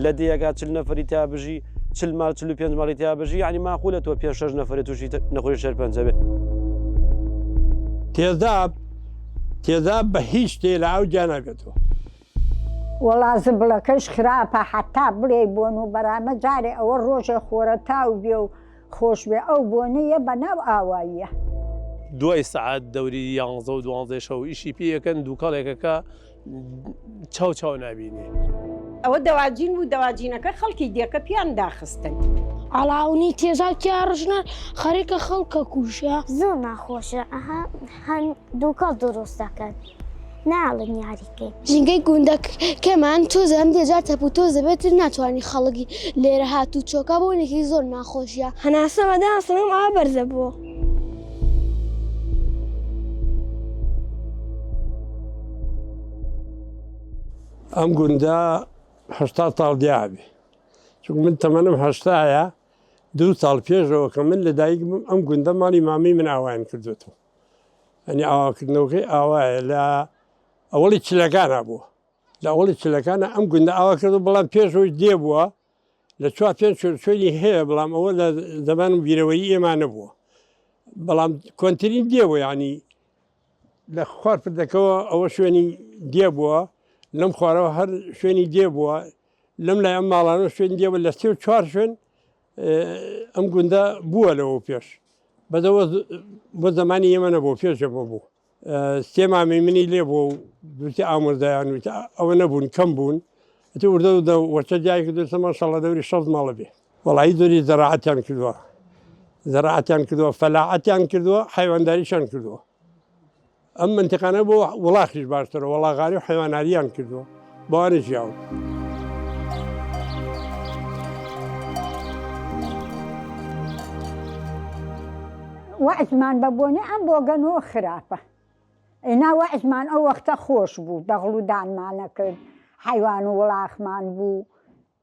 لە دێیەکا 40 نەفەری تیا بژی 40 ماڵ 45 ماڵی تیا بژی یعنی ماقولە تۆ پێ شەش نەفەری تووشی نەخۆشی شێرپەنجە بێ. تێزاب تێزاب بە هیچ شتێ لە ئاو جیا نابێتەوە. وەڵا زبڵەکەش خراپە حەتا بڵێی بۆن و بەرامە جارێ ئەوە ڕۆژێ خۆرەتاو بێ و خۆش بێ ئەو بۆنە یە بە ناو ئاواییە. دوای سەعات دەوری یانزە و دوانزەی شەو ئیشی پێ ئەکەن دووکەڵێکەکە چاو چاو نابینێ. ئەوە دەواجین بوو دەواجینەکە خەڵکی دێکە پیان داخستن. ئاڵاونی تێزاو تیا ڕژنە خەریکە خەڵکە کوژە. زۆر ناخۆشە ئەها هەن دووکەڵ دروست دەکەن ناڵن یاری کەین. ژینگەی گوندەکەمان تۆزێ هەندێ جار تەپ و تۆز دەبێت تر ناتوانی خەڵک لێرە هاتوو چۆکا بۆنێکی زۆر ناخۆشە. هەناسەم ئەدا سڵم ئاوا بەرزە بۆ. ئەم گوندە 80 ساڵ دیابێ چونکە من تەمەنم هەشتایە دوو ساڵ پێشەوە کە من لەدایک بووم ئەم گوندە ماڵی مامی من ئاوایان کردوێتەوە ئەنی ئاواکردنەوەکەی ئاوایە لە ئەوەڵی چلەکانە بووە لە ئەوەڵی چلەکانە ئەم گوندە ئاوا کردو بەڵام پێشەوەی دێ بووە لە چوار پێنج شوێنی هەیە بەڵام ئەوە لە زەمان و بیرەوەری ئێمە نەبووە بەڵام کۆنترین دێ بووە ینی لە خوار پردەکەوە ئەوە شوێنی دێ بووە لەم خوارەوە هەر شوێنی دێ بووە لەم لای ئەم ماڵانە شوێن دێ بووە لە سێ و چوار شوێن ئەم گوندە بووە لەوە پێش بەدەوە بۆ زمانی ئێمە نەبوو پێش ئێمە بوو سێ مامی منی لێ بوو و دووتی ئامۆزایان وت ئەوە نەبوون کەم بوون ئەتی وردە وردە وەچە جای کردو سەما شەڵە دەوری شەست ماڵە بێ وەڵی زۆری زەراعەتیان کردووە زەراعەتیان کردووە فەلاعەتیان کردووە حیوانداریشان کردووە ئەم منتیقانە بۆ وڵاخیش باشترە وەڵاغاری و حیواناریان کردووە بەوانە ژیاون. وەعزمان بە بۆنەی ئەم بۆگەنەوە خراپە ئینا وەعزمان ئەو وەختە خۆش بوو دەغڵ و دانمانە کرد حەیوان و وڵاخمان بوو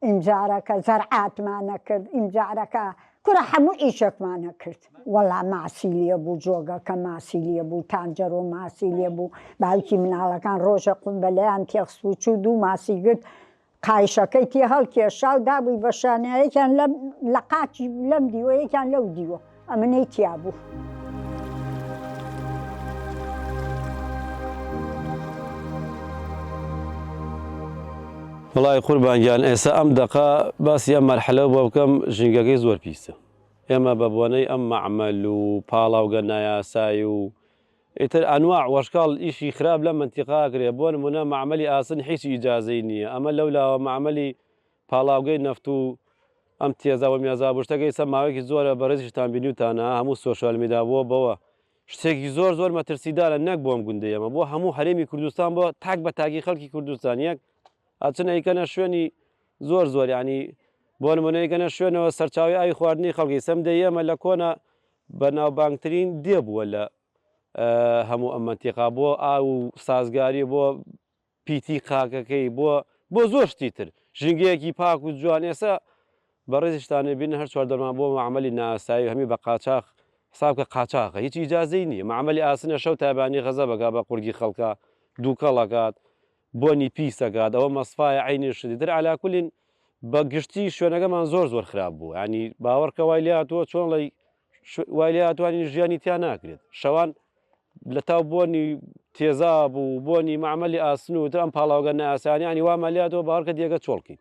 ئینجارەکە زەرعاتمانە کرد ئینجارەکە کورە هەموو ئیشێکمانە کرد وەڵا ماسی لێ بوو جۆگەکە ماسی لێ بوو تانجەرۆ ماسی لێ بوو باوکی مناڵەکان ڕۆژە قومبەلەیان تێخست و چوو دوو ماسی گرت قایشەکەی تێ هەڵکێشا و دابووی بە شانیا یەکیان لەم لە قاچی لەم دیوە یەکیان لەو دیوە ئەمنەی تیا بوو. وەڵای قوربان گیان ئێستا ئەم دەقە باسی ئەم مەرحەلە بۆ بکەم ژینگەکەی زۆر پیسە ئێمە بە بۆنەی ئەم مەعمەل و پاڵاوگە نایاسای و ئیتر ئەنواع وەشکاڵ ئیشی خراپ لەم مەنتیقە ئەکرێ بۆ نمونە مەعمەلی ئاسن هیچ ئیجازەی نیە ئەمە لەولاوە مەعمەلی پاڵاوگەی نەفت و ئەم تێزاب و مێزاب و شتەکە ئیستا ماوەیەکی زۆرە بەڕێزیشتان بینیوتانە هەموو سۆشیال میدا بووە بەوە شتێکی زۆر زۆر مەترسیدارە نەک بۆ ئەم گوندەی ئێمە بۆ هەموو هەرێمی کوردستان بۆ تاک بە تاکی خەڵکی کوردستان یەک ئەچن ئەیکەنە شوێنی زۆر زۆر یعنی بۆ نمونە ئەیکەنە شوێنەوە سەرچاوی ئاوی خواردنی خەڵکی سەم دێی ئێمە لە کۆنە بەناوبانگترین دێ بووە لە هەموو ئەم مەنتیقا بۆ ئاو و سازگاری بۆ پیتی خاکەکەی بۆ بۆ زۆر شتی تر ژینگەیەکی پاک و جوان ئێستا بەڕێزیشتان بین هەر چوار دەرمان بۆ معمەلی ناسایی و هەمی بە قاچاخ حساب کە قاچاخە هیچ ئیجازەی نییە معمەلی ئاسنە شەو تابانی غەزەبەکە بە قورگی خەڵکە دووکەڵەکات بۆنی پیس ئەکات ئەوە مەسفایە عەینی شتی تر عەلا کولین بە گشتی شوێنەکەمان زۆر زۆر خراپ بوو ینی باوەڕکە وای لێ هاتووە چۆن ڵی وای لێ هاتوانی ژیانی تیا ناکرێت شەوان لە تاو بۆنی تێزاب و بۆنی معمەلی ئاسن و تر ئەم پاڵاوگە ناسانی ینی وامان لێ هاتووە باوەڕکە دیەکە چۆڵکین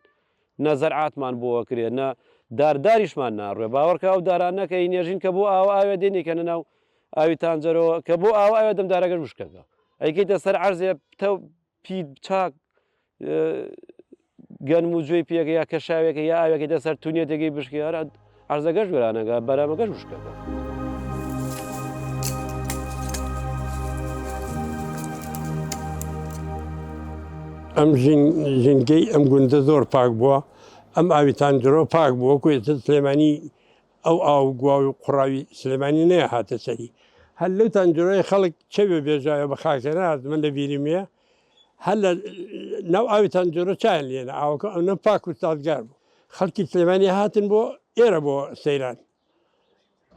نە زەرعاتمان بۆ ئەکرێ نە دار داریشمان ناڕوێ باوەڕکە ئەو دارانە کە ئینێژین کە بۆ ئاوە ئاوێ دێنی کەنە ناو ئاوی تانجەرەوە کە بۆ ئاوە ئاوێ دەم دارەکەش وشکەکە ئەیکەیتە سەر عەرزێ پتە پیت چاک گەنم و جوێی پێکە یا کەشاوێکە یا ئاوێکی دەسەر تونیەتێکی بشکی هەر عەرزەکەش وێرانەکە بەرامەکەش وشکەکە. ئەم ژینگەی ئەم گوندە زۆر پاک بووە ئەم ئاوی تانجرۆ پاک بووە وەکو ئێستا سلێمانی ئەو ئاو گواو و قوڕاوی سلێمانی نەیەهاتە سەری هەر لەو تانجرۆی خەڵک چەوێ بێژایە بە خاکێنات من لە بیرمە هەر لە ناو ئاوی تانجرۆ چایان لێنە ئاوەکە ئەونە پاک و سازگار بوو خەڵکی سلێمانی هاتن بۆ ئێرە بۆ سەیران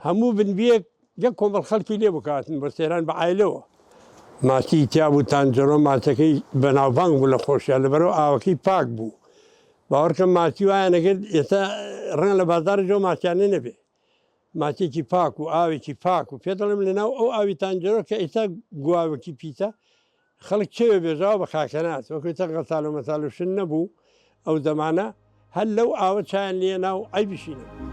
هەموو بنبیەک یەک کۆمەڵ خەڵکی لێ بکاتن بۆ سەیران بە عایلەوە. ماسی تیا بوو تانجەرۆ ماسەکەی بەناوبانگ بوو لە خۆشیا لەبەرئەوە ئاوەکەی پاک بوو. باوەڕکە ماسی وایان نەکرد ئێستا ڕەنگە لە بازاڕی جۆ ماسیانە نەبێ ماسیەکی پاک و ئاوێکی پاک و پێ دەڵێم لەناو ئەو ئاوی تانجەرۆ کە ئێستا گواوەکی پیسە خەڵک چێوێ بێژاوە بە خاکەناس وەکو ئێستا غەسال و مەسال و شت نەبوو ئەو زەمانە هەر لەو ئاوە چایان لێ ناو عەیبیشی نەبوو.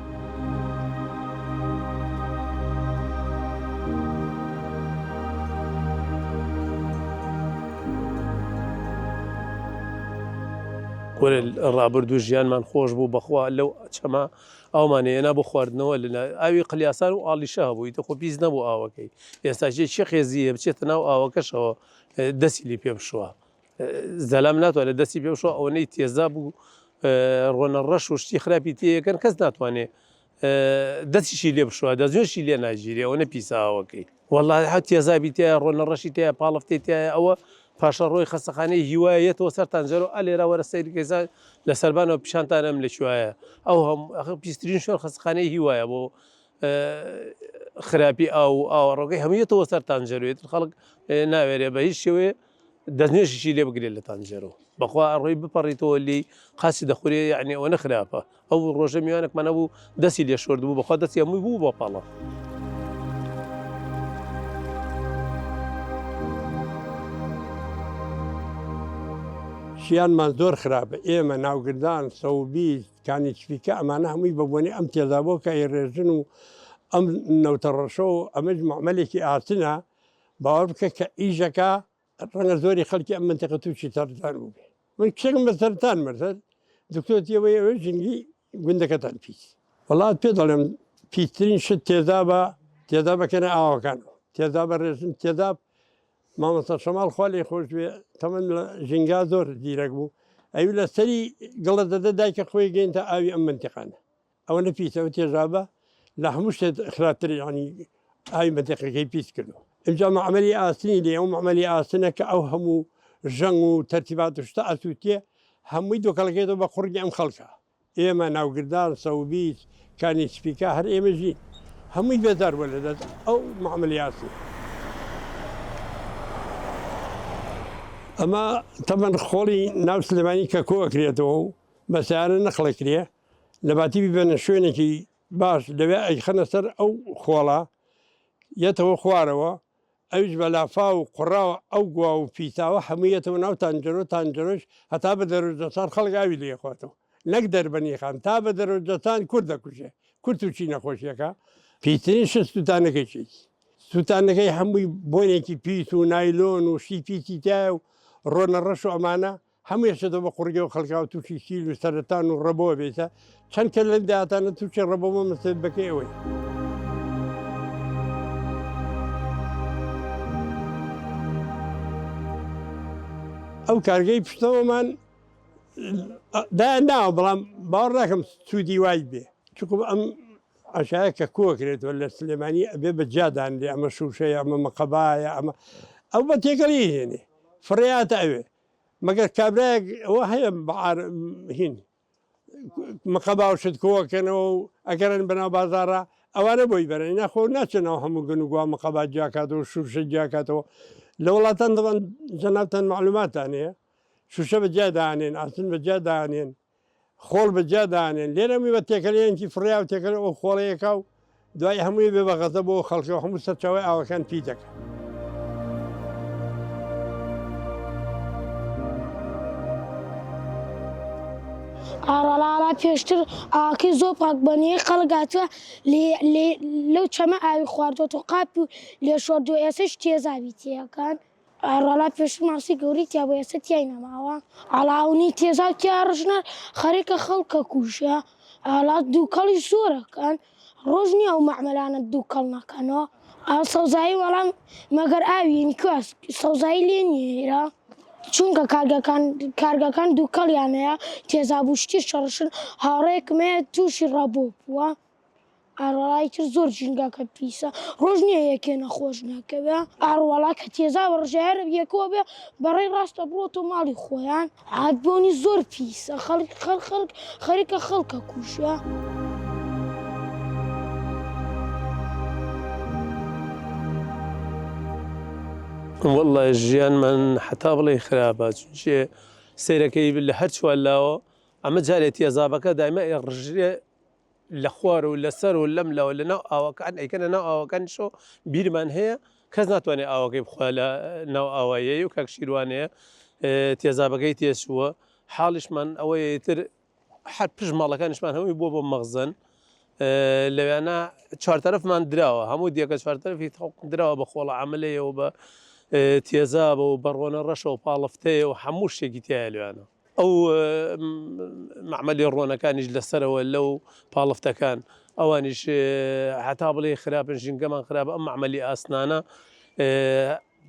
کورە ڕابردوو ژیانمان خۆش بوو بەخوا لەو چەمە ئاومان هێنا بۆ خواردنەوە لە ئاوی قلیاسان و ئاڵیشە هەبوو ئیتر خۆ پیس نەبوو ئاوەکەی ئێستا چێ خێزیە بچێتە ناو ئاوەکەشەوە دەستی لی پێ بشوە زەلام ناتوانێت دەستی پێ بشوە ئەوەنەی تێزاب و ڕۆنە ڕەش و شتی خراپی تێیەکەن کەس ناتوانێت دەستیشی لێ بشوە دەستنوێژی لێ ناگیرێ ئەوەنە پیسە ئاوەکەی وەڵا هە تێزابی تایە ڕۆنە ڕەشی تایە پاڵفتەی تایە ئەوە پاشەڕۆی خەستەخانەی هیوایە یەتەوە سەر تانجەرۆ ئە لێرە وەرە سەیری کە ئێستا لە سەربانەوە پیشانتان ئەم لە کوایە ئەو هەم پیسترین شوێن خەستەخانەی هیوایە بۆ خراپی ئاو و ئاوەڕۆکەی هەموو یەتەوە سەر تانجەرۆ ئیتر خەڵک ناوێرێ بە هیچ شێوەیە دەستنوێژیشی لێ بگرێت لە تانجەرۆ بەخوا ئەڕۆی بپەڕیتەوە لێی قاچی دەخورێ یعنی ئەوەنە خراپە ئەو ڕۆژە میوانێکمان هەبوو دەستی لێ شۆردبوو بەخوا دەستی هەمووی بوو بە پەڵە. ژیانمان زۆر خراپە ئێمە ناوگردان سەوبیست کانی چپیکە ئەمانە هەمووی بە بۆنەی ئەم تێزابۆ کە ئەیڕێژن و ئەم نەوتە ڕەشە و ئەمەش مەعمەلێکی ئاسنە باوەڕ بکە کە ئیشەکە ڕەنگە زۆری خەڵکی ئەم منتیقە تووشی سەرەتان بووبێ من کچێکم بە سەرەتان مرد دکتۆر تێوەی ئەوێ ژینگەی گوندەکەتان پیس وڵات پێ دەڵێم پیسترین شت تێزابە تێزابەکەنە ئاوەکان تێزابە ڕێژن تێزاب مامۆستا شەماڵ خوا لێ خۆش بێ تەمەن لە ژینگا زۆر زیرەک بوو ئەوی لە سەری گڵە دەدە دایکە خۆی گەینتە ئاوی ئەم منتیقانە ئەوەنە پیسە ئەو تێژابە لە هەموو شتێک خراپتر یعنی ئاوی مەنتیقەکەی پیس کردو ئینجا مەعمەلی ئاسنی لێ ئەو مەعمەلی ئاسنە کە ئەو هەموو ژەنگ و تەرتیبات و شتە ئەسووتێ هەمووی دۆکەڵەکەیەوە بە قوڕگی ئەم خەڵکە ئێمە ناوگردان سەوبیس کانی سپیکا هەر ئێمە ژین هەمووی بێزار بووە لە دەست ئەو مەعمەلی ئاسنە. ئەمە تەبەن خۆڵی ناو سلێمانی کە کۆ ئەکرێتەوە و بە سەیارە نەقڵەکرێ لە باتی بیبەنە شوێنێکی باش لەوێ ئەیخەنە سەر ئەو خۆڵە یەتەوە خوارەوە ئەویش بە لافاو و قوڕاوە ئەو گواو و پیساوە هەموو یەتەوە ناو تانجەرۆ تانجەرۆش هەتا بە دەرۆجەسان خەڵک ئاوی لێ خۆتەوە نەک دەربەنیخان تا بە دەرۆجەسان کورد دەکوژێ کورد تووشی نەخۆشیەکە پیترین شت سووتانەکەی چێتی سووتانەکەی هەمووی بۆنێکی پیس و نایلۆن و شتی پیسی تایە و ڕۆنە ڕەش و ئەمانە هەموو ئێشێتەوە بە قوڕگە و خەڵکا و تووشی سیل و سەرەتان و ڕەبۆ بێتە چەند کە لەم داهاتانە تووشی ڕەبۆ بۆ مەسەبەکەی ئەوەیە. ئەو کارگەی پشتەوەمان دایان ناوە بەڵام باوەڕ ناکەم سوودی وای بێ چونکە ئەم عەشایە کە کۆکرێتەوە لە سلێمانی ئەبێ بە جیا دانرێ ئەمە شوشەیە ئەمە مەقەبایە ئەمە ئەو بە تێکەڵی هێنێ فڕیاتە ئەوێ مەگەر کابرایەک ئەوە هەیە هین مقەبا و شت کۆکەنەوە و ئەگەرن بەناو بازارە ئەوانە بۆی بەرن ناخۆ ناچنەوە هەموو گەن و گوا مقەبا جیاکاتەوە شوشە جیاکاتەوە لە وڵاتان دەبان جەنابتان معلوماتان هەیە شوشە بە جیا دانێن ئاسن بە جیا دانێن خۆڵ بە جیا دانێن لێرە هەمووی بە تێکەلەیەکی فڕیا و تێکەل ئەو خۆڵەیەکا و دوای هەمووی بێ بە غەزە بۆ خەڵکە و هەموو سەرچاوەی ئاوەکان پی دەکەن. ئاڕاڵاڵا پێشتر ئاوەکەی زۆر پاک بووە نییە خەڵک هاتووە لەو چەمە ئاوی خواردووەتەوە قاپی و لێ شۆردووە ئێسەش تێزابی تێکان. ئاڕاڵا پێشتر ماسی گەورەی تیا بوو ئێستا تیای نەماوە. ئاڵاونی تێزاو تیا ڕژنە خەریکە خەڵکە کوژە ئاڵا دووکەڵی زۆرەکەن ڕۆژ نییە ئەو مەعمەلانە دووکەڵ نەکەنەوە ئا سەوزایی وەڵام مەگەر ئاوی کوا سەوزایی لێ نییە ئێرە چونکە کارگەکان کارگەکان دووکەڵیان هەیە تێزاب و شتی شەڕشن هاوڕێیەکم هەیە تووشی ڕەبۆ بووە. ئاڕوەڵا ئیتر زۆر ژینگەکە پیسە ڕۆژ نییە یەکێ نەخۆش نەکەوێ ئاڕوەڵا کە تێزاوە ڕژێ هەر یەکەوە بێ بەڕێی ڕاستە بڕۆتەوە ماڵی خۆیان ئا بۆنی زۆر پیسە خەڵک خەڵک خەڵک خەریکە خەڵکە کوژێ. وەڵڵا ژیانمان حەتا بڵێی خراپە چونکێ سەیرەکەی لە هەر چوارلاوە. ئەمە جارێ تێزابەکە دایمە ئێڕژرێ لە خوار و لەسەر و لەم لاوە لە ناو ئاوەکان ئەیکەنە ناو ئاوەکانیشەوە بیرمان هەیە کەس ناتوانێت ئاوەکەی بخوا لە ناو ئاوایەی و کاک شیروانەیە تێزابەکەی تێچووە حاڵیشمان ئەوەیە تر هەر پشت ماڵەکانیشمان هەمووی بووە بۆ مەخزن لەوێنە چوارتەرەفمان دراوە هەموو دیەکە چوارتەرەفی دراوە بە خۆڵە عملەیەوە بە تێزابە و بەڕۆنە ڕەشە و پاڵفتەیە و هەموو شتێکی تایە لەوێنە ئەو مەعمەلی ڕۆنەکانیش لەسەرەوە لەو پاڵفتەکان ئەوانیش هەتا بڵێ خراپن ژینگەمان خراپە ئەم مەعمەلی ئاسنانە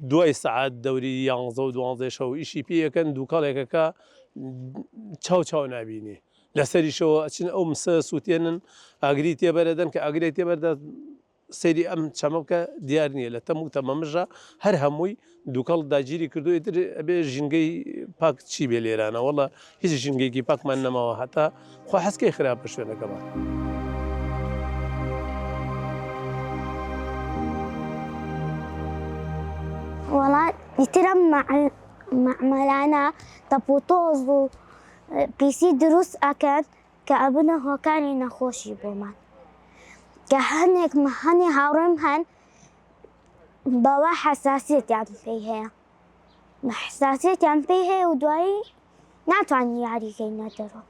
دوای سەعات دەوری یانزە و دوانزەی شەو ئیشی پێ ئەکەن دووکەڵێکەکە چاو چاو نابینێ لەسەریشەوە ئەچن ئەو مسە سووتێنن ئاگری تێبەرەدەن کە ئاگرێک تێبەردە سەیری ئەم چەمە بکە دیار نییە لە تەم و تەمەمژە هەر هەمووی دووکەڵ داگیری کردو ئیتر ئەبێ ژینگەی پاک چی بێ لێرانە وەڵا هیچ ژینگەیەکی پاکمان نەماوە هەتا خوا حەزکەی خراپە شوێنەکەمان. وەڵا ئیتر ئەم مەعمەلانە تەپ و تۆز و پیسی دروست ئەکەن کە ئەبنە هۆکاری نەخۆشی بۆمان کە هەنێک هەنێ هاوڕێم هەن بەوە حەساسیەتیان پێی هەیە حساسیەتیان پێی هەیە و دوایی ناتوانین یاریکەینە دەرەوە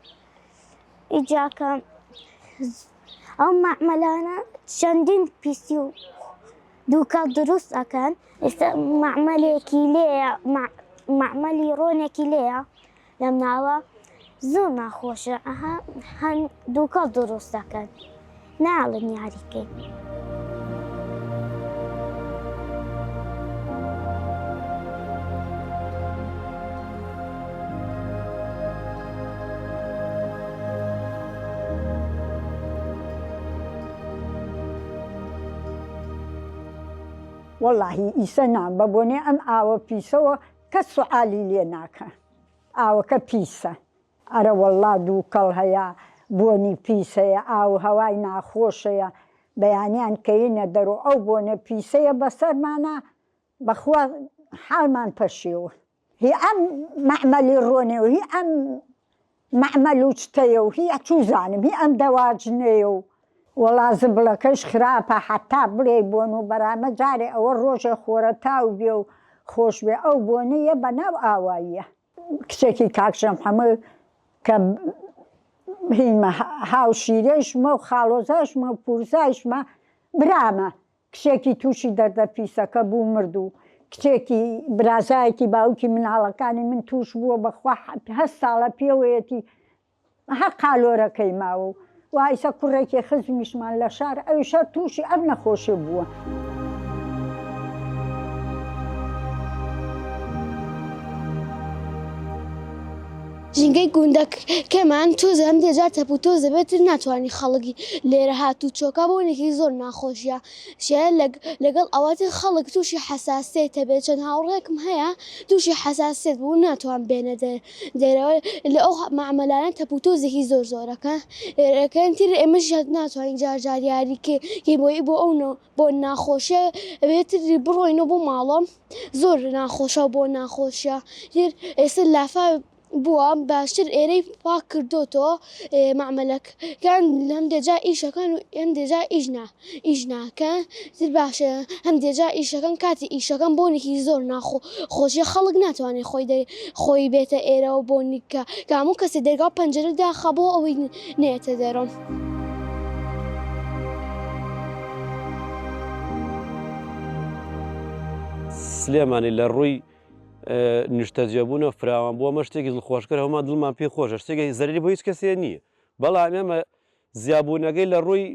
ئیجاکە ئەو مەعمەلانە چەندین پیسی و دووکەڵ دروست ئەکەن ئێستا مەعمەلێکی لێیە مەعمەلی ڕۆنێکی لێیە لەم ناوە زۆر ناخۆشە ئەها هەن دووکەڵ دروست دەکەن ناڵن یاریکەین. وەڵاهی ئیسە نا بە بۆنەی ئەم ئاوە پیسەوە کەس سوعالی لێ ناکا ئاوەکە پیسە. ئەرە وەڵا دووکەڵ هەیە بۆنی پیس هەیە ئاو هەوای ناخۆش هەیە بەیانیان کەینە دەرۆ ئەو بۆنە پیسەیە بەسەرمانا بەخوا حاڵمان پەشێوە. هی ئەم مەعمەلی ڕۆنێ و هی ئەم مەعمەل و چتەیە و هی چوزانم هی ئەم دەواجنەیە و. وەڵا زبڵەکەش خراپە حەتا بڵێی بۆن و بەرامە جارێ ئەوە ڕۆژێ خۆرەتاو بێ و خۆش بێ ئەو بۆنە یە بەناو ئاواییە. کچێکی کاک شەمحەمە کە هینمە هاوشیرەیشمە و خاڵۆزاشمە و پورزایشمە برامە کچێکی تووشی دەردە پیسەکە بوو مرد و کچێکی برازایەکی باوکی مناڵەکانی من تووش بووە بەخوا هەشت ساڵە پێوەیەتی هەر قالۆرەکەی ماوە و وایسە کوڕێکی خزمیشمان لە شار ئەویش هەر تووشی ئەم نەخۆشیە بووە. ژینگەی گوندەکەمان تۆزێ هەندێ جار تەپ و تۆز دەبێت تر ناتوانانی خەڵک لێرە هاتوو چۆکا بۆنێکی زۆر ناخۆشیە شێ لەگەڵ ئەوەتی خەڵک تووشی حەساسیەت هەبێت چەند هاوڕێکم هەیە تووشی حەساسیەت بوو ناتوان بێنە دەرەوە لە ئەو مەعمەلانە تەپ و تۆزێکی زۆر زۆرەکە ئێرەکەن تر ئێمەش ناتوانین جار جار یاری کەی بۆی بۆ ئەو بۆ ناخۆشیە ئەبێت بڕۆینەوە بۆ ماڵەوە زۆر ناخۆشە بۆ ناخۆشیە ئێستا لافاو بووە باشتر ئێرەی پاک کردۆتەوە مەعمەلەکان هەندێ جار ئیشەکەن و هەندێ جار ئیش نا ئیش ناکەن تر باشە هەندێ جار ئیشەکەن کاتی ئیشەکەن بۆنێکی زۆر ناخۆ خۆشیە خەڵک ناتوانێت خۆی دەر خۆی بێتە ئێرەوە بۆنی کە کە هەموو کەسێ دەرگا و پەنجەرە داخا بۆ ئەوەی نێتە دەرەوە. سلێمانی لە ڕووی نیشتەجێبوونە فراوان بووە ئەمە شتێکی دڵخۆشکەر هەموومان دڵمان پێ خۆشە شتێکی زەرەری بۆ هیچ کەسێ نییە بەڵام ئێمە زیابوونەکەی لە ڕووی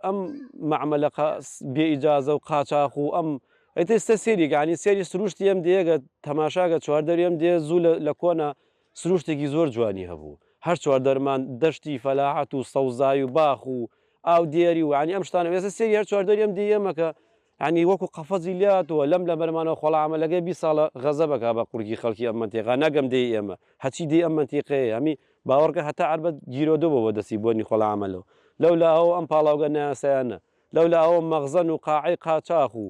ئەم مەعمەلە بێ ئیجازە و قاچاخ و ئەم ئیتر ئێستا سێری یانی سێری سروشتی ئەم دێگە تەماشاگە چواردەری ئەم دێ زوو لە کۆنە سروشتێکی زۆر جوانی هەبوو هەر چواردەرمان دەشتی فەلاحەت و سەوزایی و باخ و ئاودێری و یانی ئەم شتانە ئێستا سێری هەر چواردەری ئەم دێ ئێمەکە یانی وەکو قەفەزی لێهاتووە لەم لە بەرمانەوە خۆڵا عەمەلەکەی 20 ساڵە غەزەبەکا بە قورگی خەڵکی ئەم مەنتیقە نەگەم دێی ئێمە هەچی دێی ئەم مەنتیقەیە هەمی باوەڕکە هەتا عەربەت گیرۆدە بۆ بە دەستی بۆنی خۆڵا عەمەلەوە لەو لاوە ئەم پاڵاوگە نایاسایانە لەو لاوە مەخزەن و قاعەی قاچاخ و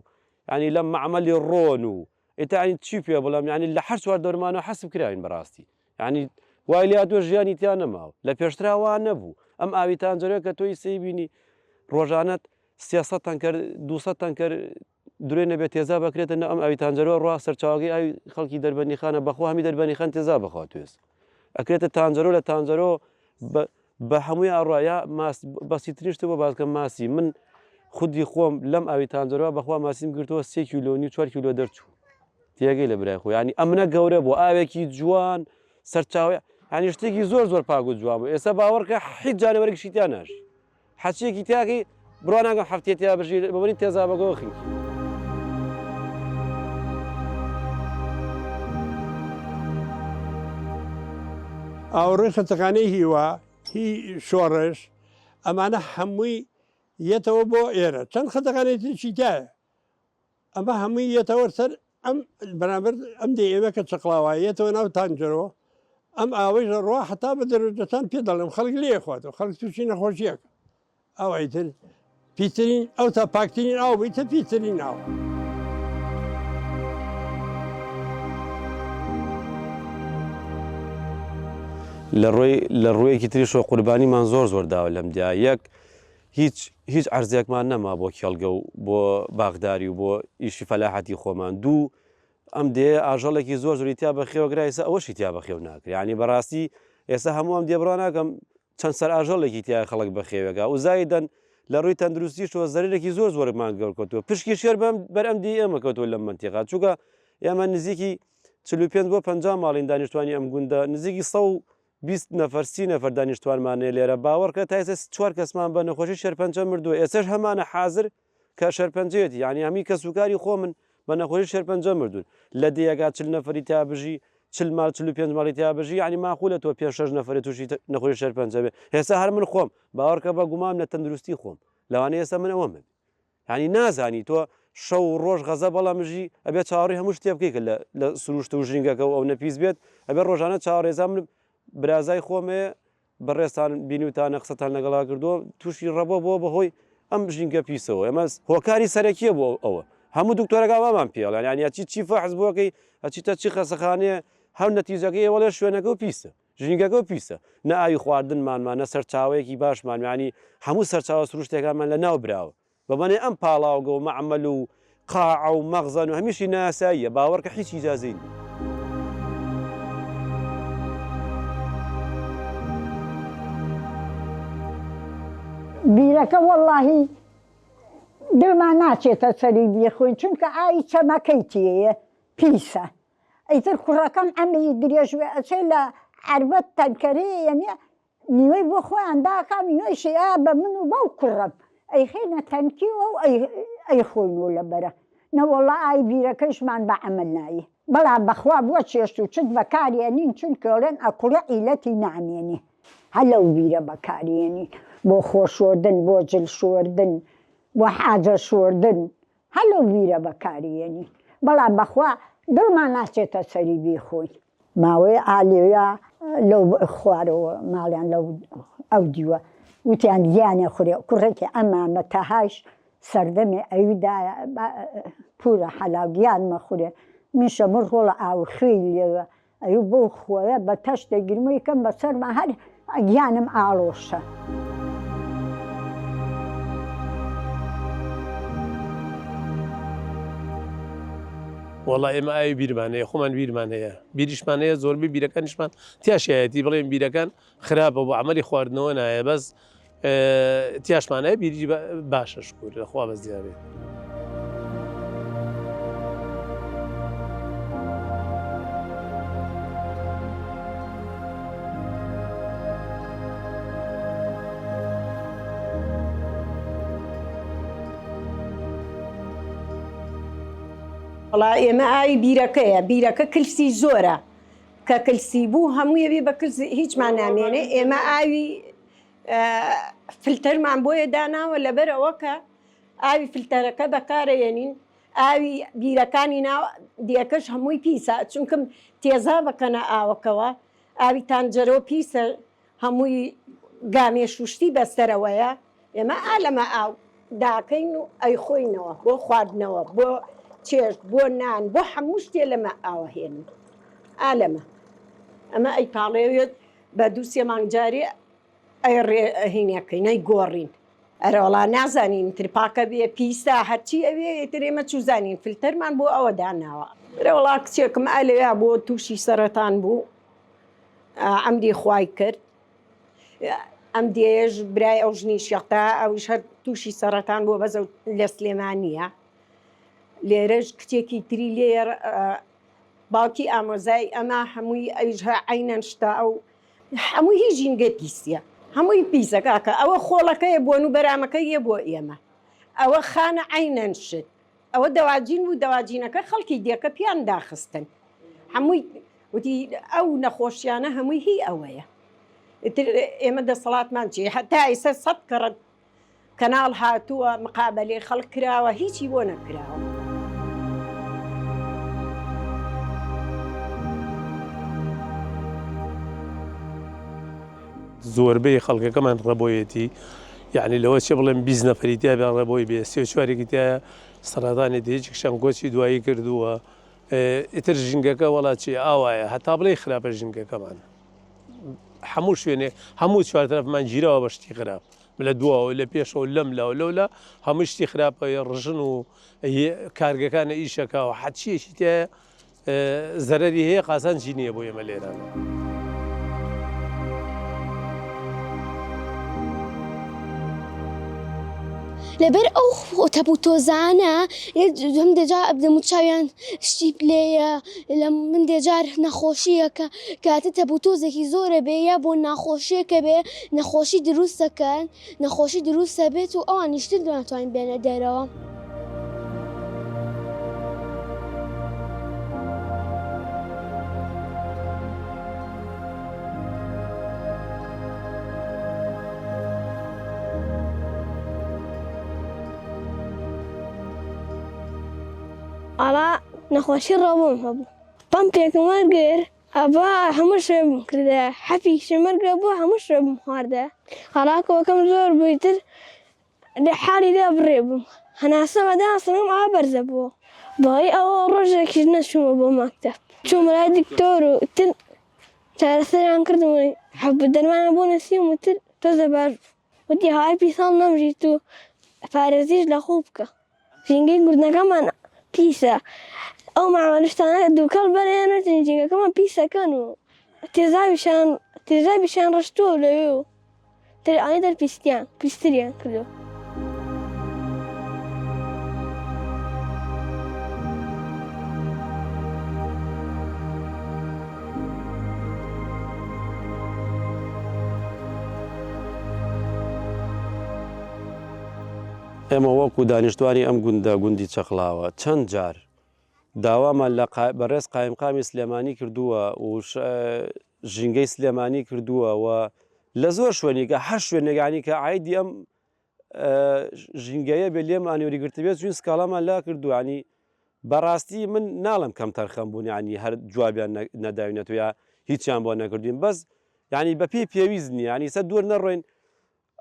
یانی لەم مەعمەلی ڕۆن و ئیتر یانی چی پێ بڵێم یانی لە هەر چوار دەورمانەوە حەسب کراوین بەڕاستی یانی. وای لێهاتووە ژیانی تیا نەماوە لە پێشترا وا نەبوو ئەم ئاوی تانجەرۆیە کە تۆی سەی بینی ڕۆژانەت 300 تەنکەر 200 تەنکەر درێ نەبێت تێزا بەکرێتە نە ئەم ئاوی تانجەرۆ ڕوا سەرچاوەکەی ئاوی خەڵکی دەربەندیخانە بەخوا هەمی دەربەندیخان تێزا بخوا توێز ئەکرێتە تانجەرۆ لە تانجەرۆ بە هەمووی ئاڕوا یا ماس بەسیترین شتە بۆ باسکەم ماسی من خودی خۆم لەم ئاوی تانجەرەوە بەخوا ماسیم گرتووە سێ کیلۆ نیو چوار کیلۆ دەرچوو تێگەی لە برای خۆ ینی ئەمنە گەورە بوو ئاوێکی جوان سەرچاوە ینی شتێکی زۆر زۆر پاک و جوان بوو ئێستا باوەڕکە هیچ جانەوەرێکیشی تیا ناژی حەچیەکی تیاکەی بڕوا ناکەم هەفتەیە تیا بژی بەبەری تێزابەکەەوە خنکی. ئاوەڕۆی خەستەخانەی هیوا، هی شۆڕش، ئەمانە هەمووی یەتەوە بۆ ئێرە. چەند خەستەخانەی تریشی تیایە. ئەمە هەمووی یەتەوە سەر ئەم بەرامبەر ئەم دێ ئێمە کە چەقڵاوایە یەتەوە ناو تانجەرۆ ئەم ئاوەیش ئەڕوا هەتا بە دەرەجەتان پێ دەڵێم خەڵک لێ خواتەوە خەڵک تووشی نەخۆشیەکە ئەو ئیتر پیترین ئەو تا پاکترین ئاو بوو ئیتر پیترین ئاو. لە ڕووی لە ڕوویەکی تریشەوە قوربانیمان زۆر زۆر داوە لەم دیا یەک هیچ هیچ عەرزێکمان نەما بۆ کێڵگە و بۆ باخداری و بۆ ئیشی فەلاحەتی خۆمان دوو ئەم دێیە ئاژەڵێکی زۆر زۆری تیا بەخێوە کرا ئێستا ئەوەشی تیا بەخێو ناکرێ یانی بەڕاستی ئێستا هەموو ئەم دێ بڕوا ناکەم چەند سەر ئاژەڵێکی تیا خەڵک بەخێوێکا و زایدەن لە ڕووی تەندروستیشەوە زەرەرێکی زۆر زۆرمان گەور کەوتووە پشکی شێر بەم بەر ئەم دی ئێمە کەوتووە لەم مەنتیقا چونکە ئێمە نزیکی 45 بۆ 50 ماڵین دانیشتوانی ئەم گوندە نزیکی 120 نەفەر 30 نەفەر دانیشتوانمان هەیە لێرە باوەڕکە تا ئێستا چوار کەسمان بە نەخۆشی شێرپەنجە مردووە ئێستاش هەمانە حازر کە شێرپەنجەیەتی یانی هەمی کەسوکاری خۆمن بە نەخۆشی شێرپەنجە مردوون لە دێیەکا چل نەفەری تیا بژی چل ماڵ 45 ماڵی تیا بژی یانی ماقولە تۆ پێنج شەش نەفەری تووشی نەخۆشی شێرپەنجە بێ ئێستا هەر من خۆم باوەڕکە بە گومام لە تەندروستی خۆم لەوانەیە ئێستا من ئەوەم هەبێ یانی نازانی تۆ شەو و ڕۆژ غەزە بەڵام مژی ئەبێ چاوەڕێی هەموو شتێ بکەی کە لە لە سروشت و ژینگەکە و ئەو نەپیس بێت ئەبێ ڕۆژانە چاوەڕێزا من برازای خۆمێ بەڕێزتان بینیوتانە قسەتان لەگەڵا کردووە تووشی ڕەبۆ بووە بەهۆی ئەم ژینگە پیسەوە ئێمە هۆکاری سەرەکیە بۆ ئەوە هەموو دکتۆرەکان وامان پێڵێن یانی ئەچی چی فەحس بۆکەی ئەچیتە چی خەسەخانەیە هەم نەتیجەکەی ئەوەڵێ شوێنەکە و پیسە ژینگەکە و پیسە نە ئاوی خواردنمانمان نە سەرچاوەیەکی باشمان یانی هەموو سەرچاوە سروشتەکانمان لە ناو براوە بەبەنێ ئەم پاڵاوگە و مەعمەل و قاعە و مەخزەن و هەمیشی نایاساییە باوەڕکە هیچ ئیجازەی نیە. بیرەکە وەڵاهی دڵمان ناچێتە سەری بیخۆین چونکە ئاوی چەمەکەی تێیە پیسە ئیتر کوڕەکەم عەمری درێژ بێ ئەچێ لە عەربەت تەنکەرەیە یەنێ نیوەی بۆ خۆیان داکا نیوەیشی ئا بە من و بەو کوڕەم ئەیخەینە تەنکیوە و ئەیخۆینەوە لە بەرە نەوەڵا ئای بیرەکەیشمان بە عەمەل نایێ بەڵام بەخوا بۆ چێشت و چت بەکاری ئەنین چونکە ئەڵێن ئەکوڵێ عیلەتی نامێنێ هەر لەو بیرە بەکاری ئەنین بۆ خۆ شۆردن بۆ جل شۆردن بۆ حاجە شۆردن هەر لەو بیرە بەکاری ئەنین بەڵام بەخوا دڵمان ناچێتە سەری بیخۆین. ماوەی ئالێویا لەو خوارەوە ماڵیان لەو ئەو دیوە وتیان گیانێ خورێ کوڕێکی ئەمامە تەهایش سەردەمێ ئەوی دایە پورە حەلاو گیان مەخورێ منشە من ڕۆڵە ئاو خوێی لێوە ئەیو بەو خۆیە بە تەش دەگرم و یکەم بە سەرما هەر گیانم ئاڵۆشە. وەڵا ئێمە ئاوی بیرمان هەیە خۆمان بیرمان هەیە بیریشمان هەیە زۆربەی بیرەکانیشمان تیاشایەتی بڵێن بیرەکان خراپە بۆ عملی خواردنەوە نایە بەس تیاشمان هەیە بیری باشە شکور لەخوا بەس دیارێت. وەڵا ئێمە ئاوی بیرەکەیە بیرەکە کلسی زۆرە کە کلسی بوو هەموویە بێ بە کلس هیچمان نامێنێ ئێمە ئاوی فلتەرمان بۆیە داناوە لەبەر ئەوە کە ئاوی فلتەرەکە بەکارەیەنین ئاوی بیرەکانی ناو دیەکەش هەمووی پیسە چونکم تێزا بەکەنە ئاوەکەوە ئاوی تانجەرۆ پیسە هەمووی گامێش و شتی بەسەرەوەیە ئێمە ئا لەمە ئاو داکەین و ئەیخۆینەوە بۆ خواردنەوە بۆ چێشت بۆ نان بۆ هەموو شتێ لەمە ئاوە هێنین ئا لەمە. ئەمە ئەی پاڵێوێت بە دووسێ مانگ جارێ ئەی ڕێ هینەکەین ئەی گۆڕین. ئەرەوەڵا نازانین تر پاکە بێ پیسە هەرچی ئەوێ ئیتر ئێمە چوزانین فلتەرمان بۆ ئەوە داناوە. ئەرەوەڵا کچێکم ئا لەویا بۆ تووشی سەرەتان بوو ئەمری خوای کرد ئەم دێیەش برای ئەو ژنی شێخ تەها ئەویش هەر تووشی سەرەتان بووە بەس ئەو لە سلێمانییە لێرەش کچێکی تری لێیە باوکی ئامۆزای ئەمە هەمووی ئەویش هەر عەینەن شتە ئەو هەمووی هی ژینگە پیسیە هەمووی پیسە کاکە ئەوە خۆڵەکەیە بۆن و بەرامەکەی یە بۆ ئێمە ئەوە خانە عەینەن شت ئەوە دەواجین بوو دەواجینەکە خەڵکی دێکە پیان داخستن هەمووی وتی ئەو نەخۆشیانە هەمووی هی ئەوەیە ئیتر ئێمە دەسەڵاتمان چی هەتا ئیسە سەد کەڕەت کەناڵ هاتووە مقابەلەی خەڵک کراوە هیچی بۆ نەکراوە. زۆربەی خەڵکەکەمان ڕەبۆیەتی یعنی لەوە چێ بڵێم 20 نەفەری تیا بێ ڕەبۆی بێ سێ چوارێکی تایە سەرەتانێتی هیچکشان کۆچی دوایی کردووە ئیتر ژینگەکە وەڵا چی ئاوایە هەتا بڵێی خراپە ژینگەکەمان هەموو شوێنێ هەموو چوارتەرەفمان گیراوە بە شتی خراپ لە دواوە لە پێشەوە لەم لاوە لەولا هەموو شتی خراپە ڕژن و کارگەکانە ئیشەکەەوە حەچیەکی تایە زەرەری هەیە قازانجی نییە بۆ ئێمە لێرانە. لەبەر ئەو تەپ و تۆزانە هەندێ جار دەموچاویان شتی لێیە لە هەندێ جار نەخۆشییەکە کاتە تەپ و تۆزێکی زۆرە بێ یا بۆ ناخۆشیەکە بێ نەخۆشی دروستەکەن نەخۆشی دروستە بێت و ئەوانیش تر ناتوانین بێنە دەرەوە. ئاڵا نەخۆشی ڕەبۆم هەبوو پەمپێکم وەرگر ئەبا هەموو شەوێ بم کردە حەپیشم وەرگرە بۆ هەموو شەوێ بم خواردە ئاڵاکەوەکەم زۆر بووی تر لە حاڵی لێ بڕێ بووم هەناسەم ئەدا سنگم ئاوا بەرزە بووە بەهۆی ئەوە ڕۆژێکیش نەچوومە بۆ مەکتەب چوومە لای دکتۆر و تر چارەسەریان کردم و حەب و دەرمانیان بۆ نووسیم و تر تۆزێ باش بوو وتی هەوای پیساڵ نەمژیت و پارێزیش لە خۆو بکە ژینگەی گوندەکەمان پیسە ئەو مەعمەل شتانە دووکەڵ بەرێن و ژینگەکەمان پیسەکەن و تێزاویشان تێزابیشیان ڕشتووە لەوێ و تر ئانی دەر پیستیان پیستریان کردو. ئێمە وەکو دانیشتوانی ئەم گوندە گوندی چەقڵاوە چەند جار داوامان لە بەڕێز قایمقامی سلێمانی کردووە و ژینگەی سلێمانی کردووە و لە زۆر شوێنیکە هەر شوێنێک ینی کە عیدی ئەم ژینگەیە بێ لێمان وەریگرتبێت چوین سکاڵامان لا کردووە ینی بەڕاستی من ناڵم کەم تەرخەم بوون ینی هەر جوابیان نەداوینەتەوە یا هیچیان بۆ نەکردوین بەس ینی بەپێی پێویست نییە ینی سە دوور نەڕۆین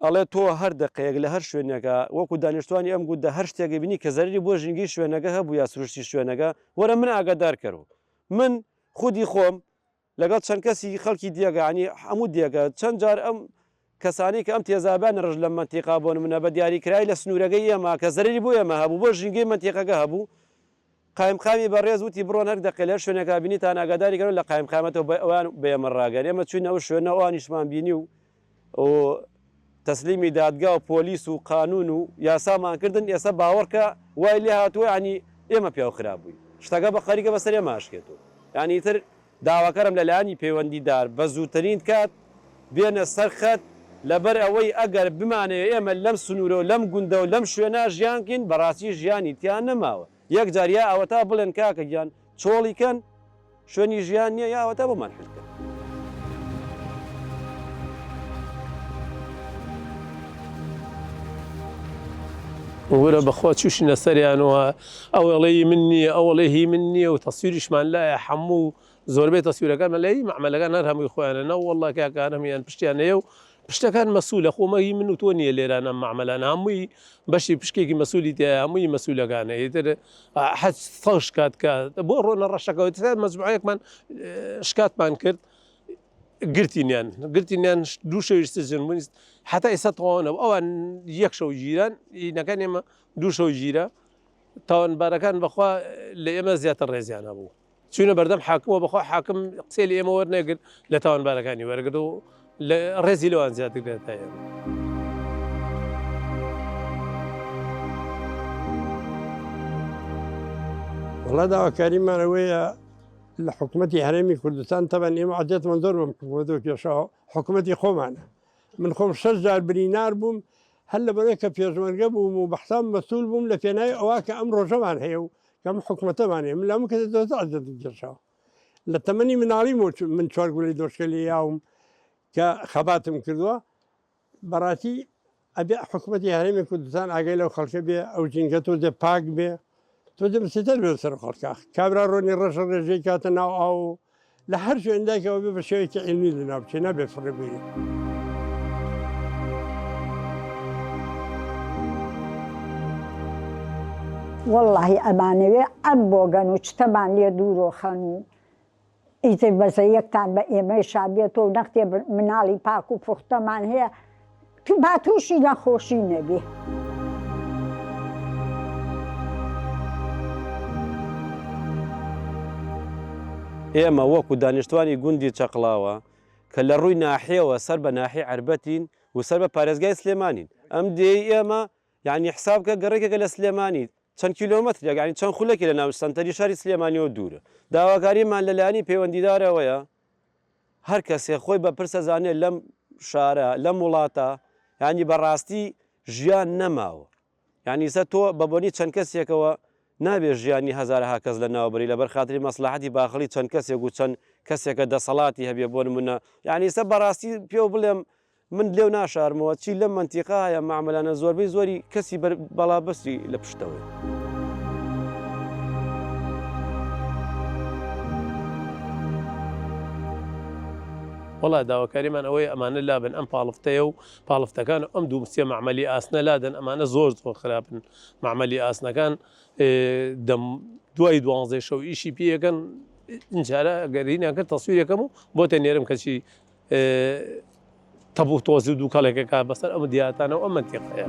ئەڵێ تۆ هەر دەقەیەک لە هەر شوێنێکا وەکو دانیشتوانی ئەم گوندە هەر شتێک بینی کە زەرەری بۆ ژینگەی شوێنەکە هەبوو یا سروشتی شوێنەکە وەرە من ئاگادار کەرەوە من خودی خۆم لەگەڵ چەند کەسی خەڵکی دێگە یانی هەموو دێگە چەند جار ئەم کەسانی کە ئەم تێزابیان ڕژ لەم مەنتیقا بۆ نمونە بە دیاریکرای لە سنوورەکەی ئێمە کە زەرەری بۆ ئێمە هەبوو بۆ ژینگەی مەنتیقەکە هەبوو قایمقامی بەڕێز وتی بڕۆن هەر دەقەی لە هەر شوێنێکا بینیتان ئاگاداری کەنەوە لە قایمقامەتەوە بە ئەوان بە ئێمە ڕاگەیەن ئێمە چووینە ئەو شوێنە ئەوانیشمان بینی و و تەسلیمی دادگا و پۆلیس و قانون و یاسامان کردن ئێستا باوەڕکە وای لێ هاتووە یانی ئێمە پیاو خراپ بووین شتەکە بە خەریکە بەسەر ئێمە ئەشکێتەوە یانی ئیتر داواکەرم لە لایەنی پەیوەندیدار بە زووترین کات بێنە سەر خەت لەبەر ئەوەی ئەگەر بمانەوێ ئێمە لەم سنوورە و لەم گوندە و لەم شوێنە ژیان کەین بەڕاستی ژیانی تیا نەماوە یەک جار یا ئەوەتا بڵێن کاکە گیان چۆڵی کەن شوێنی ژیان نییە یا ئەوەتا بۆمان حل کەن. وەرە بەخوا چوشینە سەریانەوە ئەو ئەڵێ هی من نییە ئەو ئەڵێ هی من نییە و تەسویریشمان لایە حەموو زۆربەی تەسویرەکانمان لای مەعمەلەکان هەر هەمووی خۆیانە نە واللە کاکە هەر هەموویان پشتیان هەیە و پشتەکان مەسولە خۆ مە هی من و تۆ نییە لێرانە ئەم مەعمەلانە هەمووی بەشی پشکێکی مەسولی تیایە هەمووی مەسولەکانە ئیتر حەج سەد شکات کە بۆ ڕۆنە ڕەشەکەوە مەجموعەیەکمان شکاتمان کرد. گرتینیان گرتینیان دوو شەویش سجن بوون حتا ئێستا تەواو نەبوو ئەوان یەک شەو گیران ئینەکان ئێمە دوو شەو گیرا تاوانبارەکان بەخوا لە ئێمە زیاتر ڕێزیان هەبوو چوینە بەردەم حاکمەوە بەخوا حاکم قسەی لە ئێمە وەرنەگرت لە تاوانبارەکانی وەرگرت و لە ڕێزی لەوان زیاتر گرت تا ئێمە. وەڵا داواکاریمان ئەوەیە لە حکوومەتی هەرێمی کوردستان تەبەن ئێمە عادەتمان زۆر بەم حکوومەتەوە کێشاوە حکوومەتی خۆمانە من خۆم شەش جار برینار بووم هەر لەبەرئەوەی کە پێشمەرگە بووم و بە حساب مەسول بووم لە پێناوی ئەوە کە ئەم ڕۆژەمان هەیە و کە ئەم حکومەتەمان هەیە من لە هەموو کەسێ زۆرتر عەزیەتم کێشاوە لە تەمەنی مناڵیمەوە من چوار گولەی دۆشکە لێ یاوم کە خەباتم کردووە بەڕاستی ئەبێ حکومەتی هەرێمی کوردستان ئاگای لەو خەڵکە بێ ئەو ژینگە تۆزێ پاک بێ تۆزێ مسیتەر بێ سەر خەڵکە کابرا ڕۆنی ڕەشە ڕێژەی کاتە ناو ئاو و لە هەر شوێنداکەوە بێ بە شێوەیەکی عیلمی لە ناو بچێ نابێ فڕێ بگرێ. وەڵاهی ئەمانەوێ ئەم بۆگەن و چتەمان لێ دوورۆخەن و ئیتر بەزەیەکتان بە ئێمەیشا بێتەوە و نەختێ مناڵی پاک و پوختەمان هەیە با تووشی نەخۆشی نەبێ. ئێمە وەکو دانیشتوانی گوندی چەقڵاوە کە لە ڕووی ناحیەوە سەر بە ناحیەی عەربەتین و سەر بە پارێزگای سلێمانین ئەم دێیەی ئێمە یانی حساب بکە گەڕەکێکە لە سلێمانی چەند کیلۆمەترێک یانی چەند خولەکی لە ناو سەنتەری شاری سلێمانیەوە دوورە داواکاریمان لە لایەنی پەیوەندیدارەوەیە هەر کەسێ خۆی بە پرسە زانێ لەم شارە لەم وڵاتە یانی بەڕاستی ژیان نەماوە یانی سە تۆ بە بۆنی چەند کەسێکەوە نابێ ژیانی هەزارەها کەس لە ناو بری لەبەر خاتری مەسلحەتی باخڵی چەند کەسێک و چەند کەسێکە دەسەڵاتی هەبێ بۆ نمونە یانی سە بەڕاستی پێو بڵێم من لێو ناشارمەوە چی لەم مەنتیقە هەیە مەعمەلانە زۆربەی زۆری کەسی بەر بەڵا بەسری لە پشتەوەیە. وەڵا داواکاریمان ئەوەیە ئەمانە لابن ئەم پاڵفتەیە و پاڵفتەکان و ئەم دوو سێ مەعمەلی ئاسنە لادەن ئەمانە زۆر زۆر خراپن مەعمەلی ئاسنەکان دەم دوای دوانزەی شەو ئیشی پێیەکەن ئینجارە ئەگەر هینیان کرد تەسویرەکەم و بۆتە نێرم کەچی تەپ و تۆزی و دووکەڵێکەکە بەسەر ئەم دیاتانە و ئەم مەنتیقەیە.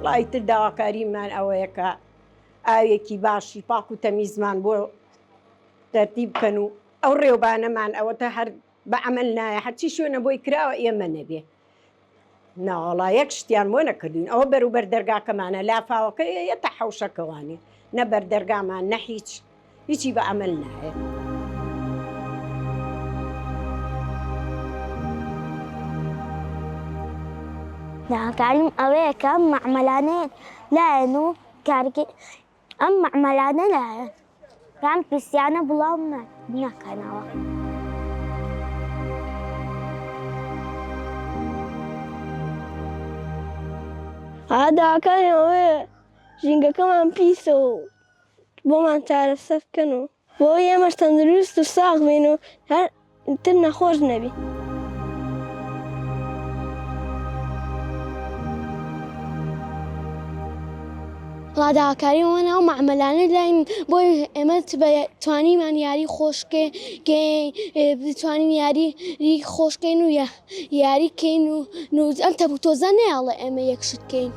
وەڵا ئیتر داواکاریمان ئەوەیە کە ئاوێکی باشی پاک و تەمیزمان بۆ تەرتیب بکەن و ئەو ڕێوبانەمان ئەوەتە هەر بە عەمەل نایە هەرچی شوێنە بۆی کراوە ئێمە نەبێ ناوەڵا یەک شتیان بۆ نەکردوین ئەوە بەروبەر دەرگاکەمانە لافاوەکە یەتە حەوشەکەوانێ نە بەردەرگامان نە هیچ هیچی بە عەمەل نایە. داواکاریم ئەوەیە کە ئەم مەعمەلانە لایەن و کارگەی ئەم مەعمەلانە لایەن کە ئەم پیسیانە بڵاو نەکەنەوە. داواکاریم ئەوەیە ژینگەکەمان پیسە و بۆمان چارەسەر بکەن و بۆ ئەوەی ئێمەش تەندروست و ساغ بین و هەر تر نەخۆش نەبین. وەڵا داواکاریم ئەوە ناو مەعمەلانە لاین بۆی ئێمە توانیمان یاری خۆشکەین بتوانین یاری خۆشکەین و یاری کەین و ئەم تەپ و تۆزە نەیاڵێ ئێمە یەک شت کەین.